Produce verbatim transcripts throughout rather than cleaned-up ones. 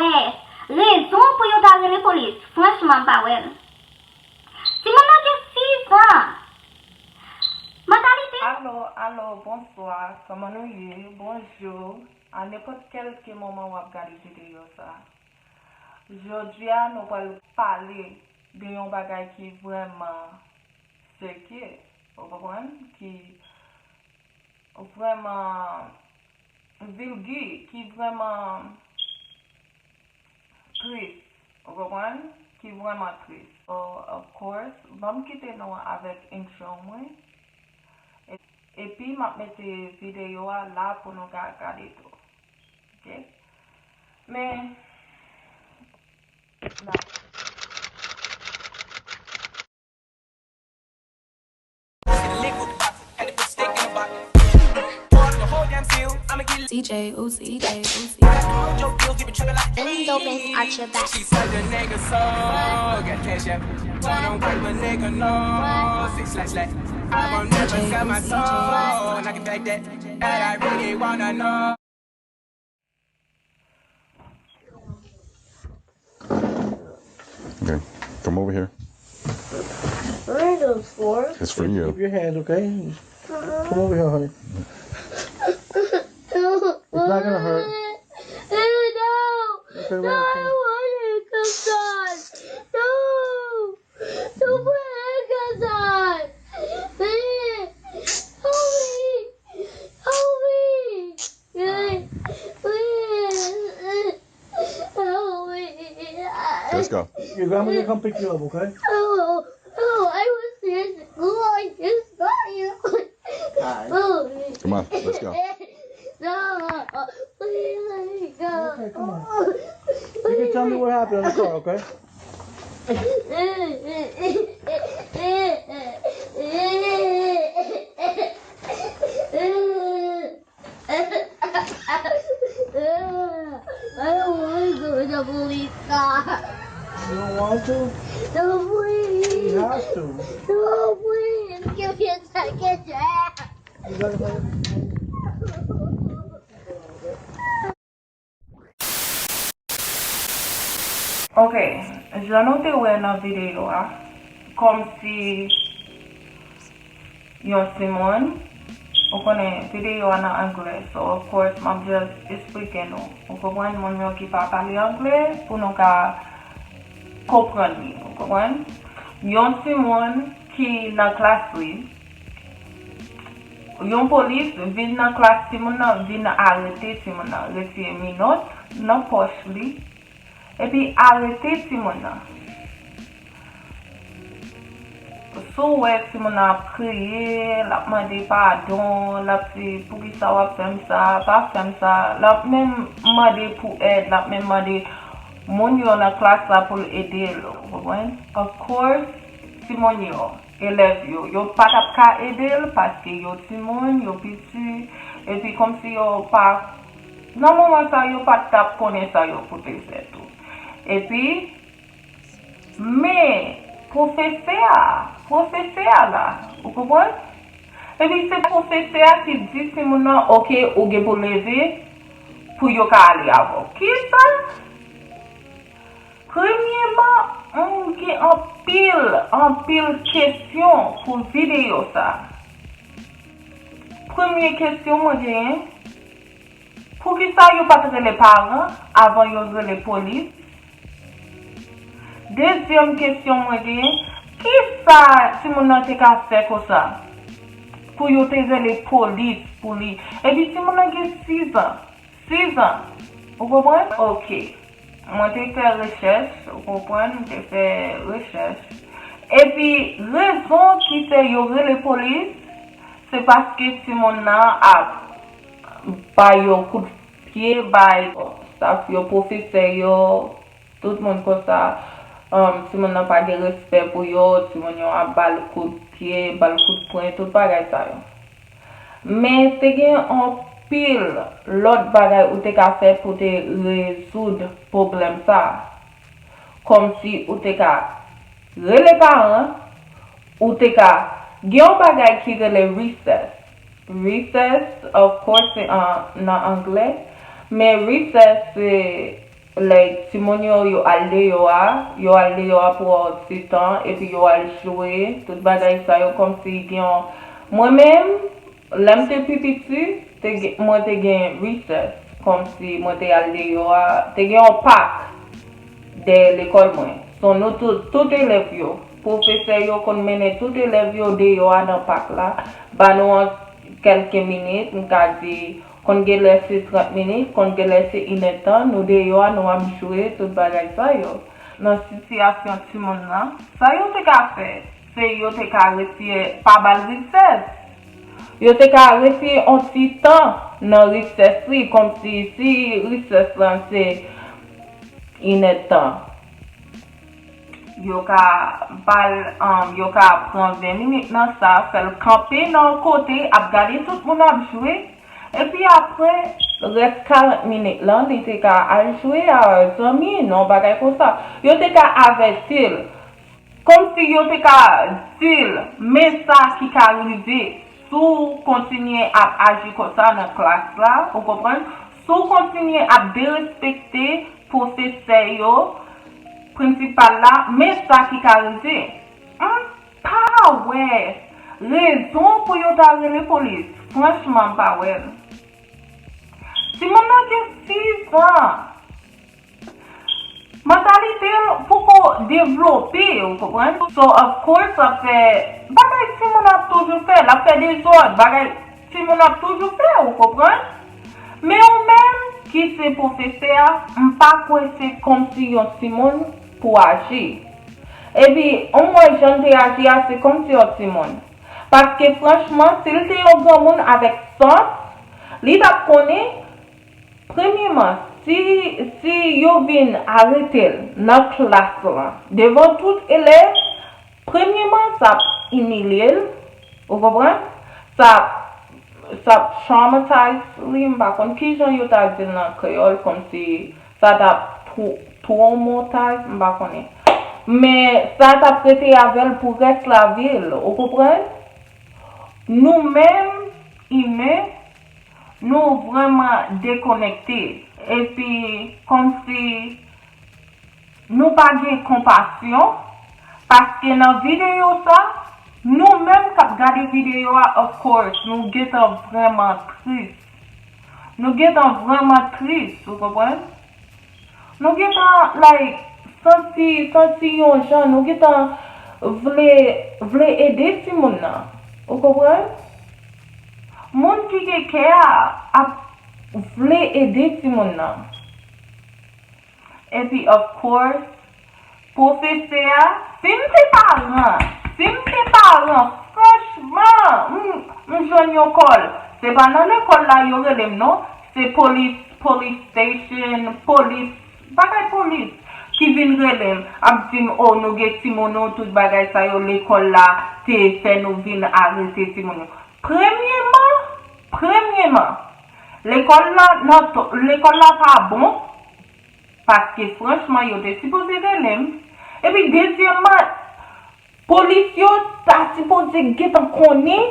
Wè, rezon pou yo ta rele polis. Franchman, m pa wè l. Timoun nan gen sis an. Mantalite. Alo, alo, bonswa. Kòman nou ye? Bonjou. A nenpòt kèlke moman w ap gade videyo sa. Jodi a, nou pral pale de yon bagay ki vrèman serye, ou konprann? Ki vrèman vilgi, ki vrèman tris, ou konprann? Ki vrèman tris. So, of course, ban m kite nou avèk intro mwen. E-, epi m ap mete videyo a la pou nou ka gade tou. Ok? Men, la. D J Uzi, D J Uzi. Any dopest at your back. Okay, come over here. Where are those for? It's for you. Keep your hands, okay? Come over here, honey. It's not gonna hurt. No! Okay, no, I don't want it, Kazan! No! Don't put it, Kazan! Please! Help me! Help me! Please! Help me! Let's go. Your grandma gonna come pick you up, okay? Oh, oh, I was here. Oh, I just saw you. Hi. Oh, come on, let's go. No, please let me go. Okay, come on. You can tell me what happened in the car, okay? I don't want to go to the police car. You don't want to? No, please. You have to. No, please. Give me a second chance. You gotta go. Ok, jan nou te wè nan videyo a, kòmsi yon timoun, ou konnen videyo a nan anglè, so of course m ap just esplike nou, ou konprann, moun yo ki pa pale anglè, pou nou ka konprann li, ou konprann? Yon timoun ki nan klas li, yon polis vin nan klas timoun nan, vin arete timoun nan, retire minòt nan pòch li, epi arete timoun nan. Si w wè timoun nan ap kriye, l ap mande padon, l ap di, "Poukisa w ap fè m sa? Pa fè m sa." L ap menm mande pou èd, l ap menm mande moun yo nan klas la pou l ede l, ou konprann? Of course, timoun yo, elèv yo, yo pa t ap ka ede l paske yo timoun, yo piti, epi kòmsi yo pa, nan moman sa, yo pa t ap konnen sa yo pou te fè tou. Epi, men, pwofesè a, pwofesè a la, ou konprann? Epi se pwofesè a ki di timoun nan, "Ok, ou gen pou leve pou yo ka ale avè w." Kisa? Premyèman, m gen anpil, anpil kesyon pou videyo sa. Premye kesyon mwen genyen, poukisa yo pa t rele paran avan yo rele polis? Dezyèm kesyon mwen genyen, kisa timoun nan te ka fè konsa pou yo te rele polis pou li? Epi timoun nan gen sis an. Sis an. Ou konprann? Ok. Mwen te fè rechèch, ou konprann? M te fè rechèch. Epi, rezon ki fè yo rele polis, se paske timoun nan ap bay yo kout pye, bay staf yo, pwofesè yo, tout moun konsa, um, timoun nan pa gen respè pou yo, timoun yo ap ba l kout pye, ba l kout pwen, tout bagay sa yo. Men te gen anpil lòt bagay ou te ka fè pou te rezoud pwoblèm sa a. Kòmsi ou te ka rele paran, ou te ka gen yon bagay ki rele recess. Recess, of course, se an, nan anglè, men recess se Like, timoun yo, yo al deyò a, yo al deyò a pou yon ti tan, epi yo al jwe, tout bagay sa yo, kòmsi gen yon, mwen menm, lè m te pi piti, te gen, mwen te gen recess, kòmsi mwen te al deyò a, te gen yon pak dèyè lekòl mwen. So, nou tout, tout elèv yo, pwofesè yo konn mennen tout elèv yo deyò a nan pak la, ba nou yon kèlke minit, m ka di, konn gen lè se trant minit, konn gen lè se inèdtan, nou deyò a, nou ap jwe, tout bagay sa yo. Nan sitiyasyon timoun nan, sa yo te ka fè, se yo te ka retire, pa ba l recess. Yo te ka retire yon ti tan nan recess li, kòmsi si recess lan se inèdtan. Yo ka ba l, um, yo ka pran ven minit nan sa, fè l kanpe nan yon kote, ap gade tout moun ap jwe. Epi apre, rès karant minit lan, li te ka al jwe a zanmi, non, bagay konsa. Yo te ka avèti l. Kòmsi yo te ka di l, men sa ki ka rive si w kontinye ap aji konsa nan klas la, ou konprann? Si w kontinye ap derespekte pwofesè yo, prensipal la, men sa ki ka rive. M pa wè rezon pou yo ta rele polis. Franchman, m pa wè l. Timoun nan gen sis an. Mantalite l poko devlope, ou konprann? So, of course, l ap fè bagay timoun ap toujou fè. L ap fè dezòd, bagay timoun ap toujou fè, ou konprann? Men ou menm ki se pwofesè a, m pa kwè se kòmsi yon timoun pou aji. Epi, ou wè jan l te aji a, se kòmsi yon timoun. Paske franchman, si l te yon granmoun avèk sans, li t ap konnen, premyeman, si, si yo vin arete l nan klas lan, devan tout elèv, premyeman, sa ap imilye l, ou konprann? Sa ap, sa ap traumatize li, m pa konn ki jan yo ta di l nan kreyòl, kòmsi sa t ap trou-, traumatized, m pa konnen. Men sa t ap rete avè l pou rès lavi l, ou konprann? Nou menm, imen, nou vrèman dekonekte. Epi, kòmsi nou pa gen konpasyon, paske nan videyo sa, nou menm k ap gade videyo a, of course, nou gentan vrèman tris. Nou gentan vrèman tris, ou konprann? Nou gentan, like, santi, santi yon jan, nou gentan vle, vle ede timoun nan. Ou konprann? Moun ki gen kè a ap vle ede timoun nan. Epi, of course, pwofesè a, si m te paran, si m te paran, franchman, m, m jwenn yon kòl. Se pa nan lekòl la yo rele m, non. Se polis, police station, polis, bagay polis ki vin rele m, ap di m, "O, nou gen timoun nou, tout bagay sa yo, lekòl la te fè nou vin arete timoun nou." Premyeman, premyeman, lekòl la, nan to-, lekòl la pa bon, paske franchman, yo te sipoze rele m. Epi, dezyèmman, polis yo ta sipoze gentan konnen,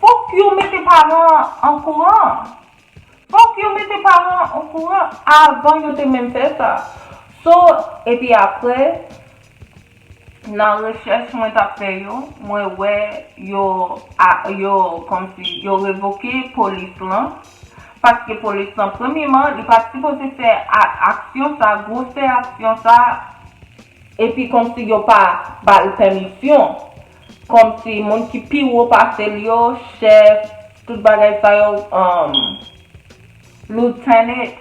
fòk yo mete paran an okouran. Fòk yo mete paran an okouran avan yo te menm fè sa. So, epi apre, nan rechèch mwen t ap fè yo, mwen wè yo, a, yo, kòmsi, yo revoke polis lan. Paske polis lan, premyeman, li pa t sipoze fè a, aksyon sa, gwosè aksyon sa, epi kòmsi yo pa ba l pèmisyon. Kòmsi moun ki pi wo pase l yo, chèf, tout bagay sa yo, um, lieutenant,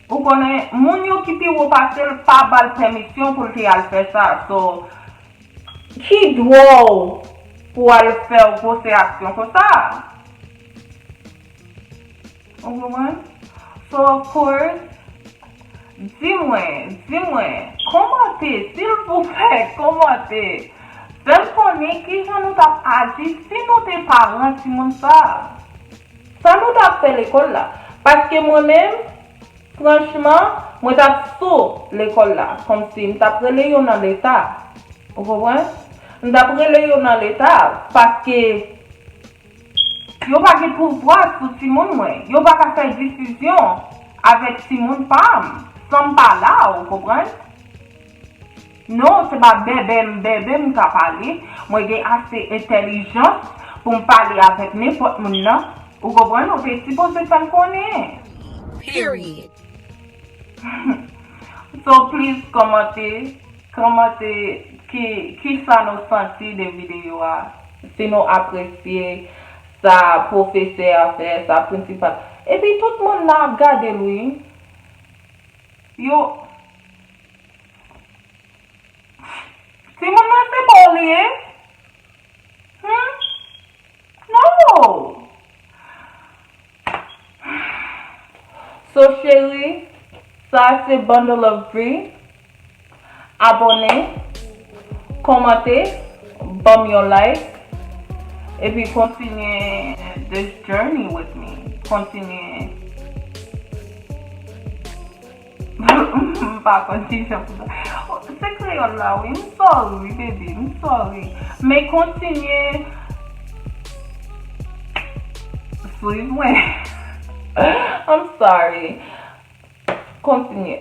ou konnen, moun yo ki pi wo pase l pa ba l pèmisyon pou l te al fè sa. So, ki dwa w pou w al fè gwosè aksyon konsa? Ou konprann? So, of course, di mwen, di mwen, kòmante, silvouplè, kòmante. Fè m konnen kijan nou t ap aji si nou te paran timoun sa. Sa nou t ap fè lekòl la? Paske mwen menm, franchman, mwen t ap sou lekòl la. Kòmsi m t ap rele yo nan leta. Ou konprann? M t ap rele yo nan leta. Paske yo pa gen pouvwa sou timoun mwen. Yo pa ka fè desizyon avèk timoun pa m. San m pa la, ou konprann? Non, se pa bèbè m, bèbè m ka pale. Mwen gen ase entèlijans pou m pale avèk nenpòt moun nan. Ou konprann? Ou te sipoze fè m konnen. Period. So please kòmante, kòmante ki, ki sa nou santi de videyo a. Si nou apresye sa pwofesè a fè, sa prensipal. Epi tout moun la ap gade l wi. Yo. Timoun nan se pa w li ye? Hmm? No! So cheri, sa se Bundle of Bree. Abòne, kòmante, ban m yon like, epi kontinye this journey with me. Kontinye. M pa konn ki jan pou sa. Se kreyòl la wi, m sorry wi baby, m sorry. Men kontinye swiv mwen. I'm sorry. Kontinye.